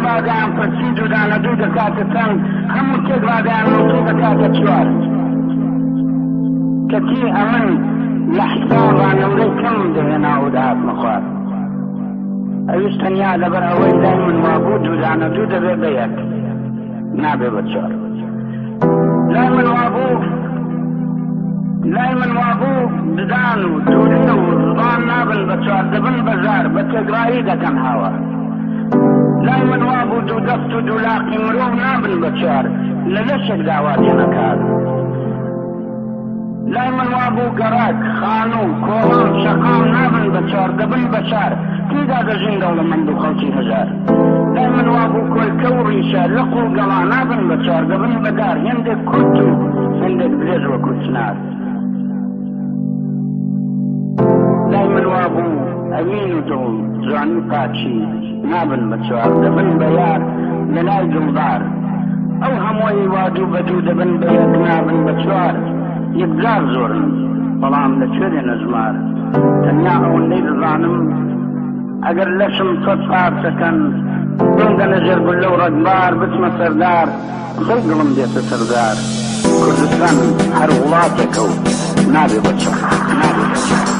بادەیان پرسی دوو دانە دوو دەکاتە چەند؟ هەموو تێک بادەیان نۆ دەکاتە چوار. کەچی ئەمن لە حسابا نمرەی کەمم دەهێنا و دەهاتمە خوار. ئەویش تەنیا لەبەر ئەوەی لای من وابوو دوو دانە دوو دەبێ بە یەک، نابێ بە چوار. لای من وابوو لای من وابوو ددان و دوولێ و زبان نابن بە چوار، دەبن بە زار، بە تێکڕایی دەکەن هاوار. لای من وابوو دوو دەست و دوو لاقی مرۆڤ نابن بە چوار، لە لەشێکدا وا دێنە کار. لای من وابوو گەڕەک، خانوو، کۆڵان، شەقام نابن بە چوار، دەبن بە شار، تێیدا دەژین دەوڵەمەند و خەڵکی هەژار. لای من وابوو کۆلکە و ڕیشە، لق و گەڵا نابن بە چوار، دەبن بە دار، هێندێک کورت و هێندێک درێژ وەکوو چنار. لای من وابوو ئەوین و دڵ، جوانی و پاکی نابن بە چوار، دەبن بە یار لە لای دڵدار. ئەو هەمووەی وا دوو بە دوو دەبن بە یەک نابن بە چوار، یەکجار زۆرن بەڵام لە کوێ دێنە ژمار؟ تەنیا ئەوەندەی دەزانم ئەگەر لەشم سەد پارچە کەن، بمدەنە ژێر گوللە و ڕەگبار، بچمە سەر دار، خۆی دڵم دێتە سەر زار. کوردستان هەر وڵاتێکە و نابێ بە چوار، نابێ بە چوار.